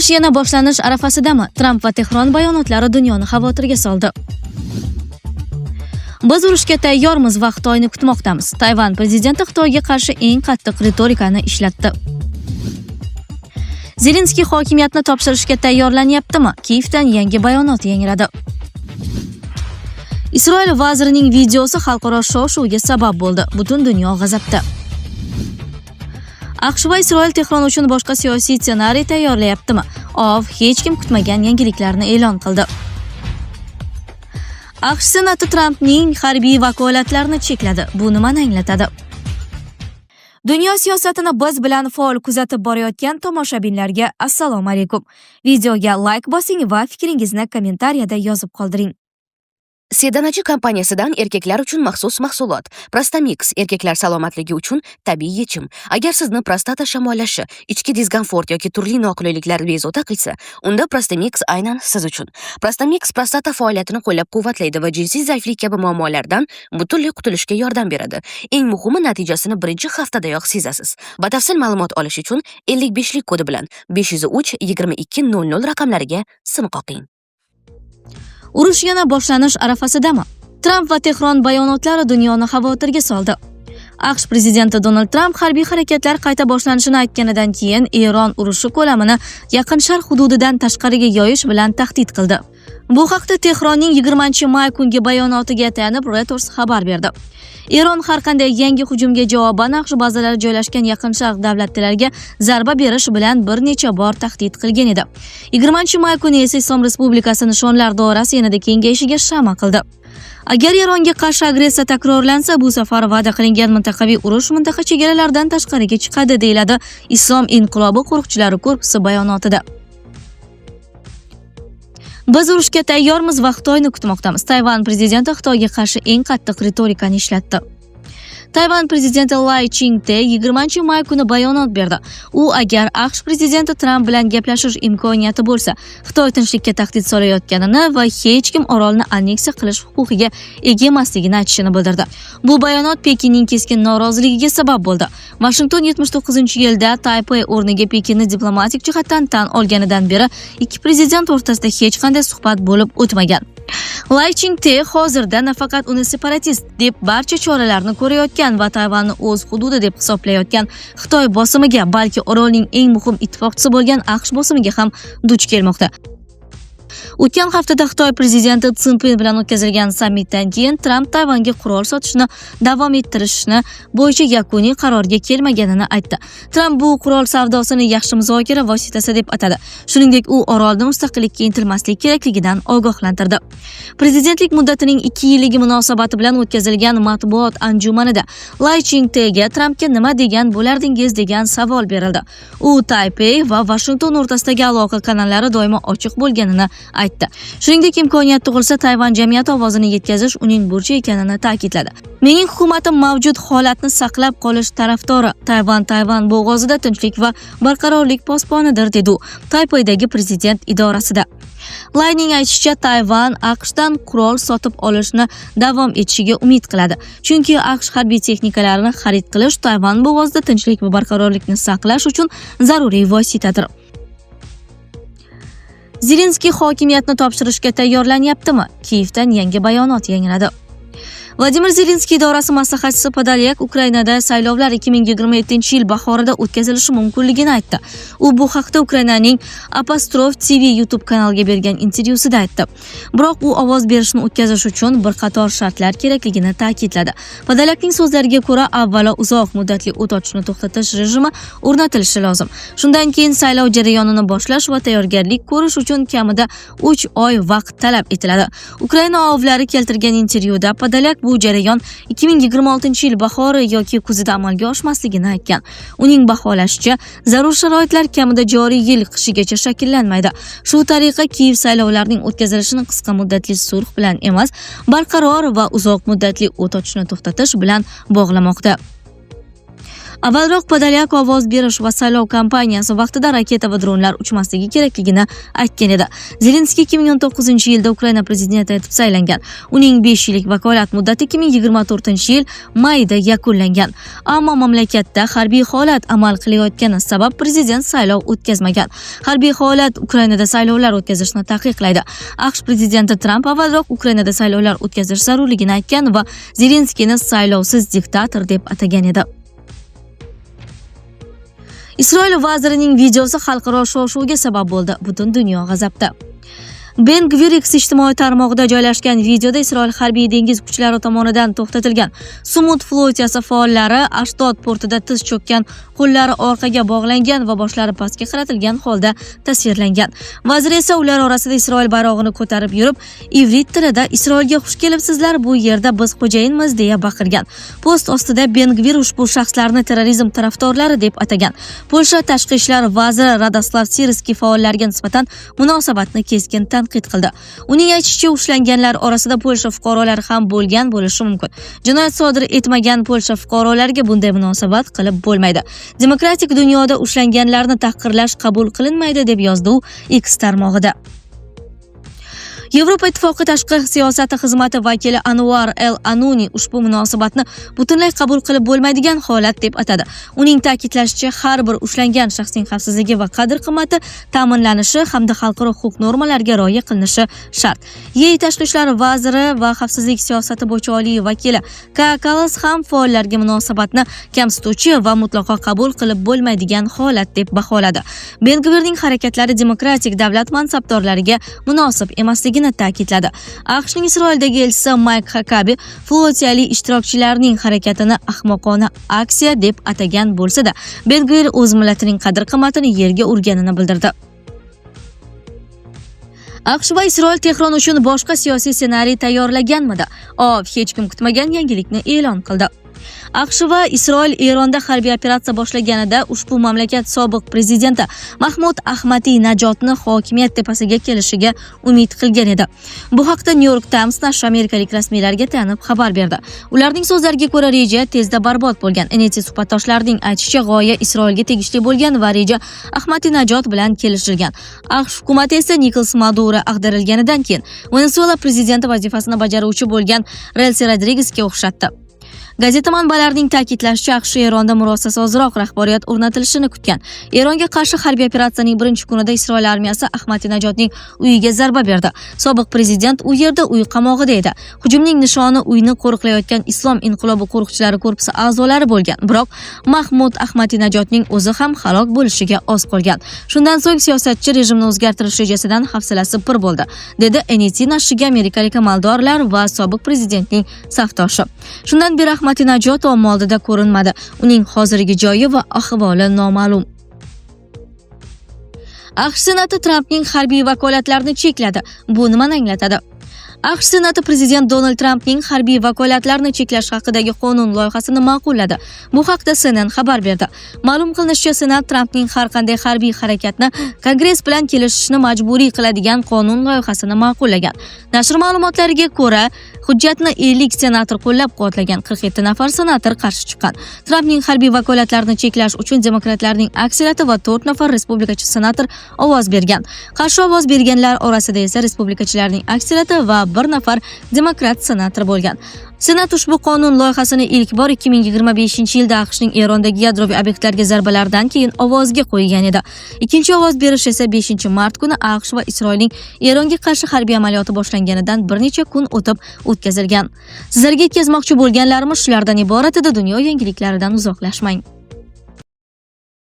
Urush yana boshlanish arafasidami? Tramp va Tehron bayonotlari dunyoni xavotirga soldi. Biz urushga tayyormiz va Xitoyni kutmoqdamiz. Tayvan prezidenti Xitoyga qarshi eng qattiq ritorikani ishlatdi. Zelenskiy hokimiyatni topshirishga tayyorlanyaptimi? Kiyevdan yangi bayonot yangradi. Isroil vazirining videosi xalqaro shov-shuvga sabab bo'ldi. Butun dunyo g'azabda. AQSh va Isroil Tehron uchun boshqa siyosiy ssenariy tayyorlayaptimi? OAV hech kim kutmagan yangiliklarni e'lon qildi. AQSh Senati Trampning harbiy vakolatlarini chekladi. Bu nimani anglatadi? Dunyo siyosatini biz bilan faol kuzatib borayotgan tomoshabinlarga assalomu alaykum. Videoga like bosing va fikringizni kommentariyada yozib qoldiring. Sedanachi kompaniyasidan erkaklar uchun maxsus mahsulot Prostamix erkaklar salomatligi uchun tabiiy yechim. Agar sizni prostata shamollashi, ichki diskomfort yoki turli noqulayliklar bezovta qilsa, unda Prostamix aynan siz uchun. Prostamix prostata faoliyatini qo'llab-quvvatlaydi va jinsiy zaiflik kabi muammolardan butunlay qutulishga yordam beradi. Eng muhimi, natijasini birinchi haftadayoq sezasiz. Batafsil ma'lumot olish uchun 55 lik kodi bilan 503 22 00 raqamlariga sim qoqing. Urush yana boshlanish arafasidami? Tramp va Tehron bayonotlari dunyoni xavotirga soldi. AQSh prezidenti Donald Tramp harbiy harakatlar qayta boshlanishini aytganidan keyin Eron urushi ko'lamini Yaqin Sharq hududidan tashqariga yoyish bilan tahdid qildi. Bu haqda Tehronning 20-may kungi bayonotiga tayanib Reuters xabar berdi. Eron har qanday yangi hujumga javoban AQSh bazalari joylashgan Yaqin Sharq davlatlariga zarba berish bilan bir necha bor tahdid qilgan edi. 20-may kuni esa Islom Respublikasi nishonlar doirasi yanada kengayishiga shama qildi. Agar Eronga qarshi agressiya takrorlansa, bu safar va'da qilingan mintaqaviy urush mintaqa chegaralaridan tashqariga chiqadi, deyiladi Islom inqilobi qo'riqchilari korpusi bayonotida. Biz urushga tayyormiz va Xitoyni kutmoqdamiz. Tayvan prezidenti Xitoyga qarshi eng qattiq ritorikani ishlatdi. Tayvan prezidenti Lay Ching-te 20-may kuni bayonot berdi. U agar AQSh prezidenti Tramp bilan gaplashish imkoniyati bo'lsa, Xitoy tinchlikka tahdid solayotganini va hech kim orolni anneksiya qilish huquqiga ega emasligini aytishini bildirdi. Bu bayonot Pekinning keskin noroziligiga sabab bo'ldi. Vashington 79-yilda Taypey o'rniga Pekinni diplomatik jihatdan tan olganidan beri ikki prezident o'rtasida hech qanday suhbat bo'lib o'tmagan. Lay Ching-te hozirda nafaqat uni separatist deb barcha choralarni ko'rayotgan va Tayvanni o'z hududi deb hisoblayotgan Xitoy bosimiga, balki orolning eng muhim ittifoqchisi bo'lgan AQSh bosimiga ham duch kelmoqda. O'tgan haftada Xitoy prezidenti Szinpin bilan o'tkazilgan sammitdan keyin Tramp Tayvanga qurol sotishni davom ettirishni bo'yicha yakuniy qarorga kelmaganini aytdi. Tramp bu qurol savdosini yaxshi muzokara vositasi deb atadi. Shuningdek, u orolni mustaqillikka intilmaslik kerakligidan ogohlantirdi. Prezidentlik muddatining 2 yilligi munosabati bilan o'tkazilgan matbuot anjumanida Lay Ching-tega Trampga nima degan bo'lardingiz degan savol berildi. U Taypey va Vashington o'rtasidagi aloqa kanallari doimo ochiq bo'lganini aytdi. Shuningdek, imkoniyat tug'ilsa, Tayvan jamiyati ovozini yetkazish uning burchi ekanini ta'kidladi. Mening hukumatim mavjud holatni saqlab qolish tarafdori. Tayvan Tayvan bo'g'ozida tinchlik va barqarorlik posbonidir, dedi u Taypeydagi prezident idorasida. Layning aytishicha, Tayvan AQShdan qurol sotib olishni davom etishiga umid qiladi. Chunki AQSh harbiy texnikalarini xarid qilish Tayvan bo'g'ozida tinchlik va barqarorlikni saqlash uchun zaruriy vositadir. Zelenskiy hokimiyatni topshirishga tayyorlanyaptimi? Kiyevdan yangi bayonot yangradi. Vladimir Zelenskiy idorasi maslahatchisi Podolyak Ukrainada saylovlar 2027-yil bahorida o'tkazilishi mumkinligini aytdi. U bu haqda Ukrainaning Apostrof TV YouTube kanaliga bergan intervyusida aytdi. Biroq u ovoz berishni o'tkazish uchun bir qator shartlar kerakligini ta'kidladi. Podolyakning so'zlariga ko'ra, avvalo uzoq muddatli o't ochishni to'xtatish rejimi o'rnatilishi lozim. Shundan keyin saylov jarayonini boshlash va tayyorgarlik ko'rish uchun kamida 3 oy vaqt talab etiladi. Ukraina OAVlari keltirgan intervyuda Podolyak bu jarayon 2026-yil bahori yoki kuzida amalga oshmasligini aytgan. Uning baholashicha, zarur sharoitlar kamida joriy yil qishigacha shakllanmaydi. Shu tariqa Kiyev saylovlarning o'tkazilishini qisqa muddatli sulh bilan emas, barqaror va uzoq muddatli o't ochishni to'xtatish bilan bog'lamoqda. Avvalroq Podolyak ovoz berish va saylov kampaniyasi vaqtida raketa va dronlar uchmasligi kerakligini aytgan edi. Zelenskiy 2019-yilda Ukraina prezidenti etib saylangan. Uning 5 yillik vakolat muddati 2024-yil mayda yakunlangan. Ammo mamlakatda harbiy holat amal qilayotgani sabab prezident saylov o'tkazmagan. Harbiy holat Ukrainada saylovlar o'tkazishni taqiqlaydi. AQSh prezidenti Tramp avvalroq Ukrainada saylovlar o'tkazish zarurligini aytgan va Zelenskiyni saylovsiz diktator deb atagan edi. Isroil vazirining videosi xalqaro shov-shuvga sabab bo'ldi. Butun dunyo g'azabda. Ben Gvir X ijtimoiy tarmog'ida joylashgan videoda Isroil harbiy dengiz kuchlari tomonidan to'xtatilgan Sumud flotiyasi faollari Ashdod portida tiz cho'kkan, qo'llari orqaga bog'langan va boshlari pastga qaratilgan holda tasvirlangan. Vazir esa ular orasida Isroil bayrog'ini ko'tarib yurib, ivrit tilida "Isroilga xush kelibsizlar, bu yerda biz xo'jayinmiz" deya baqirgan. Post ostida Ben Gvir ushbu shaxslarni terrorizm tarafdorlari deb atagan. Polsha tashqi ishlar vaziri Radoslav Sirskiy faollarga nisbatan munosabatni keskin tanqid qildi. Uning aytishicha, ushlanganlar orasida Polsha fuqarolari ham bo'lgan bo'lishi mumkin. Jinoyat sodir etmagan Polsha fuqarolariga bunday munosabat qilib bo'lmaydi. Demokratik dunyoda ushlanganlarni tahqirlash qabul qilinmaydi, deb yozdi u X tarmog'ida. Yevropa Ittifoqi tashqi siyosati xizmati vakili Anvar El Anuni ushbu munosabatni butunlay qabul qilib bo'lmaydigan holat deb atadi. Uning ta'kidlashicha, har bir ushlangan shaxsning xavfsizligi va qadr-qimmati ta'minlanishi hamda xalqaro huquq normalariga rioya qilinishi shart. YeI tashqi ishlar vaziri va xavfsizlik siyosati bo'yicha oliy vakili K. Kallas ham faollarga munosabatni kamsituvchi va mutlaqo qabul qilib bo'lmaydigan holat deb baholadi. Ben Gvirning harakatlari demokratik davlat mansabdorlariga munosib emasligini ta'kidladi. AQShning Isroildagi elchisi Mayk Hakabi flotiyali ishtirokchilarning harakatini ahmoqona aksiya deb atagan bo'lsa-da, Ben Gvir o'z millatining qadr-qimmatini yerga urganini bildirdi. AQSh va Isroil Tehron uchun boshqa siyosiy ssenariy tayyorlaganmidi? OAV hech kim kutmagan yangilikni e'lon qildi. AQSh va Isroil Eronda harbiy operatsiya boshlaganida ushbu mamlakat sobiq prezidenti Mahmud Ahmadiy Najotni hokimiyat tepasiga kelishiga umid qilgan edi. Bu haqda New York Times nashri amerikalik rasmiylarga tayanib xabar berdi. Ularning so'zlariga ko'ra, reja tezda barbod bo'lgan. NET suhbatdoshlarining aytishicha, g'oya Isroilga tegishli bo'lgan va reja Ahmadi Najot bilan kelishilgan. AQSh hukumati esa Nikolas Maduro ag'darilganidan keyin Venesuela prezidenti vazifasini bajaruvchi bo'lgan Relsi Rodrigesga o'xshatdi. Gazeta manbalarining ta'kidlashicha, AQSh Eronda murosasozroq rahbariyat o'rnatilishini kutgan. Eronga qarshi harbiy operatsiyaning birinchi kunida Isroil armiyasi Ahmadinajodning uyiga zarba berdi. Sobiq prezident u yerda uy qamog'ida edi. Hujumning nishoni uyni qo'riqlayotgan Islom inqilobi qo'riqchilari korpusi a'zolari bo'lgan. Biroq Mahmud Ahmadinajodning o'zi ham halok bo'lishiga oz qolgan. Shundan so'ng siyosatchi rejimni o'zgartirish rejasidan hafsalasi pir bo'ldi, dedi NET nashriga amerikalik amaldorlar va sobiq prezidentning safdoshi. Shundan beri Ahmadinajod omma oldida ko'rinmadi. Uning hozirgi joyi va ahvoli noma'lum. AQSh Senati Trampning harbiy vakolatlarini chekladi. Bu nimani anglatadi? AQSh Senati prezident Donald Trampning harbiy vakolatlarini cheklash haqidagi qonun loyihasini ma'qulladi. Bu haqda CNN xabar berdi. Ma'lum qilinishicha, Senat Trampning har qanday harbiy harakatni Kongress bilan kelishishni majburiy qiladigan qonun loyihasini ma'qullagan. Nashr ma'lumotlariga ko'ra, hujjatni 50 senator qo'llab-quvvatlagan, 47 nafar senator qarshi chiqqan. Trampning harbiy vakolatlarini cheklash uchun demokratlarning aksariyati va 4 nafar respublikachi senator ovoz bergan. Qarshi ovoz berganlar orasida esa respublikachilarning aksariyati va 1 nafar demokrat senator bo'lgan. Senat ushbu qonun loyihasini ilk bor 2025-yilda AQShning Erondagi yadroviy obyektlarga zarbalaridan keyin ovozga qo'ygan edi. Ikkinchi ovoz berish esa 5-mart kuni AQSh va Isroilning Eronga qarshi harbiy amaliyoti boshlanganidan bir necha kun o'tib o'tkazilgan. Sizlarga yetkazmoqchi bo'lganlarimiz shulardan iborat edi. Dunyo yangiliklaridan uzoqlashmang.